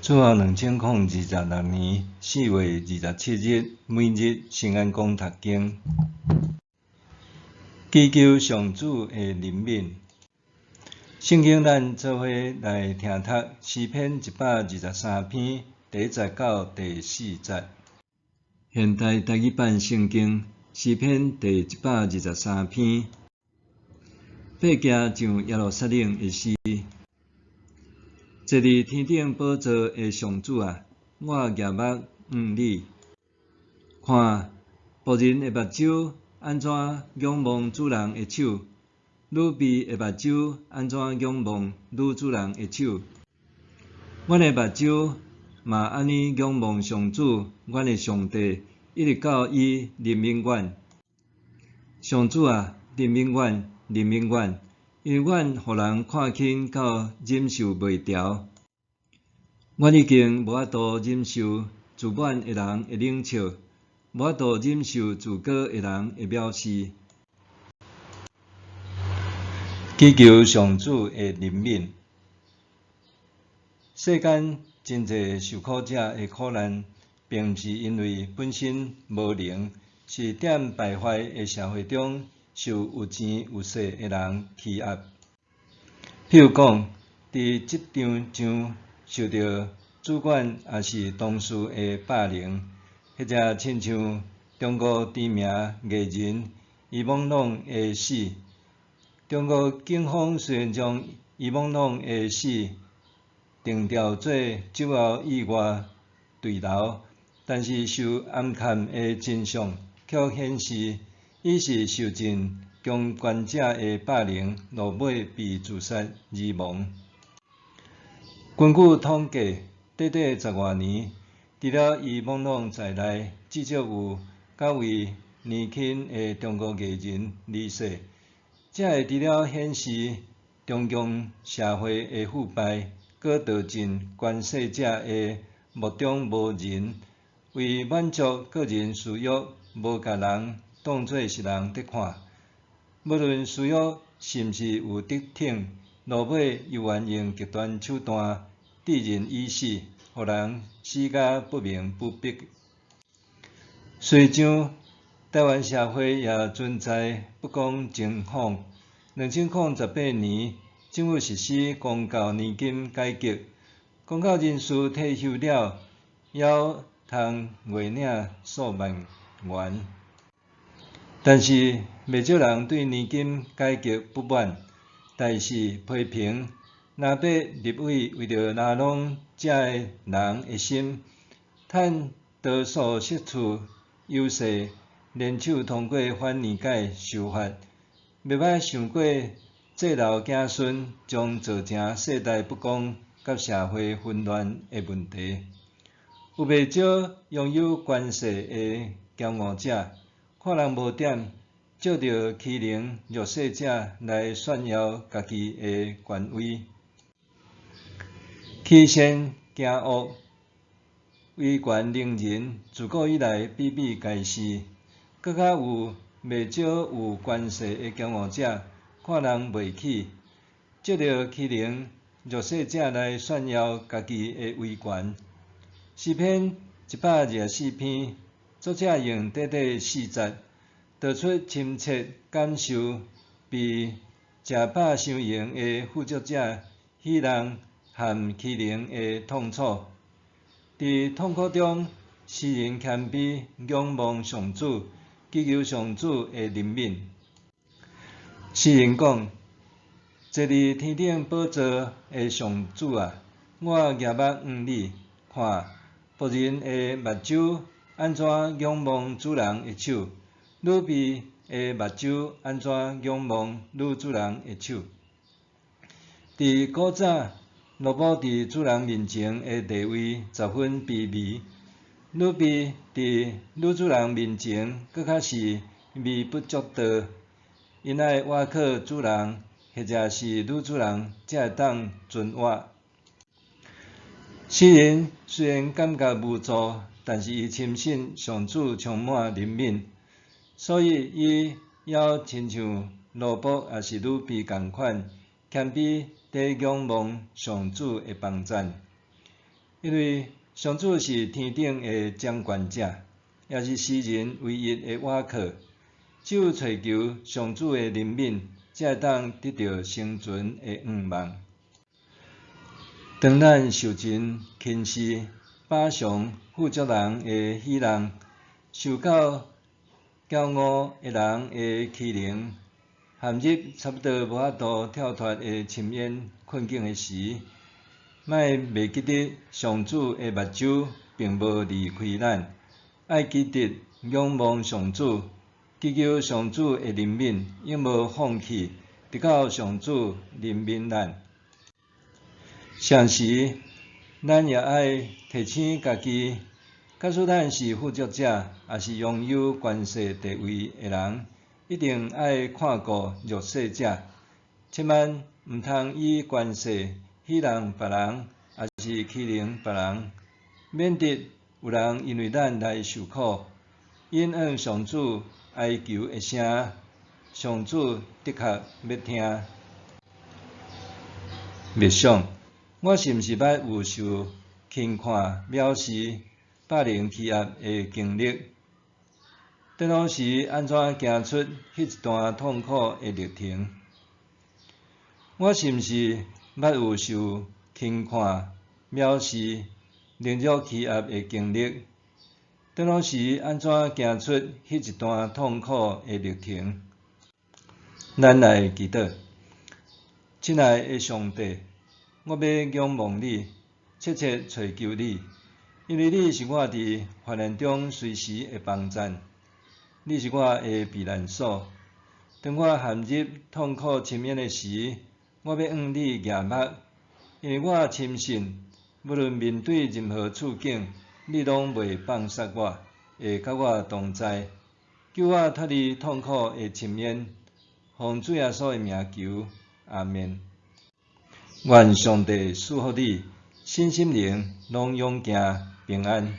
主後2026年4月27日，每日聖安講讀經，祈求上主的憐憫。聖經咱做伙來聽讀詩篇123篇第一節到第四節。現代台語版聖經詩篇第一百二十三篇，爬行上耶路撒冷的詩。坐佇天頂寶座的上主啊，我舉目向你，看，僕人的目睭按怎仰望主人的手，女婢的目睭按怎仰望女主人的手。阮的目睭嘛按呢仰望上主，阮的上帝，一直到伊憐憫阮。上主啊，憐憫阮，憐憫阮，因為阮予人看輕到忍受袂牢。阮已經無法度忍受自滿的人的冷笑，無法度忍受自高的人的藐視。祈求上主的憐憫。世間真濟受苦者的苦難，並毋是因為本身無能，是踮敗壞的社會中受有錢有勢的人欺壓。譬如講，佇職場上受著主管抑是同事的霸凌，或者親像中國知名藝人伊夢朗的死。中國警方雖然將伊夢朗的死定調做酒後意外墜樓，但是受暗崁的真相卻顯示，伊是受盡強權者的霸凌，落尾被自殺而亡。根據統計，短短十外年，除了伊夢朗在內，至少有九位年輕的中國藝人離世。這會除了顯示中共社會的腐敗，閣道盡權勢者的目中無人，為滿足個人私欲，無共人當做是人佇看。無論私欲是毋是有得逞，落尾猶原用極端手段致人於死，予人死甲不明不白。隨著台灣社會也存在不公情況。2018年，政府實施公教年金改革，公教人士退休了，猶通月領數萬元。但是，袂少人對年金改革不滿，大肆批評，藍白立委為著拉攏這个人的心，趁多數失去優勢，聯手通過反年改修法，袂捌想過這老子孫將造成世代不公佮社會紛亂的問題。有袂少擁有權勢的驕傲者，看人無點，藉著欺凌弱勢者來炫耀家己的權威。欺善驚惡、威權凌人，自古以來比比皆是。閣較有袂少有權勢的驕傲者，看人袂起，藉著欺凌弱勢者來炫耀家己的威權。詩篇124篇，作者用短短四節，道出深切感受被食飽傷閒的富足者戲弄和欺凌的痛楚。佇痛苦中，詩人謙卑仰望上主，祈求上主的憐憫。詩人講：坐佇天頂寶座的上主啊，我舉目向你，看，僕人的目睭按怎仰望主人的手，女婢的目睭按怎仰望女主人的手。佇古早，奴僕佇主人面前的地位十分卑微，女婢佇女主人面前閣較是微不足道，𪜶愛倚靠主人或者是女主人才會當存活。詩人雖然感覺無助，但是伊深信上主充滿憐憫，所以伊猶親像奴僕抑是女婢仝款，謙卑佇仰望上主的幫贊。因為上主是天頂的掌權者，也是世人唯一的倚靠。只有揣求上主的憐憫，才會當得著生存的願望。當咱受盡輕視、飽嘗富足人的戲弄，受到驕傲的人的欺凌，陷入差不多無法度跳脫的深淵困境的時，莫袂記得上主的目睭並無離開咱，愛記得仰望上主，祈求上主的憐憫，永無放棄，直到上主憐憫咱。同時，咱也愛提醒家己，假使咱是富足者，抑是擁有權勢地位的人，一定愛看顧弱勢者，千萬毋通以權勢戲弄別人，抑是欺凌別人，免得有人因為咱來受苦。應允上主哀求的聲，上主的確欲聽。默想，我是毋是捌有受輕看、藐視、霸凌欺壓的經歷？當時按怎行出彼一段痛苦的歷程？我是毋是捌有受輕看、藐視、凌辱欺壓的經歷？當時按怎行出彼一段痛苦的歷程？咱來祈禱，親愛的上帝，我欲仰望你，切切揣求你，因為你是我佇患難中隨時的幫贊，你是我的避難所。當我陷入痛苦深淵的時，我欲向你舉目，因為我深信，無論面對任何處境，你攏袂放捒我，會佮我同在，救我脫離痛苦的深淵。奉主耶穌的名求，阿們。願上帝賜福你，身心靈攏勇健平安。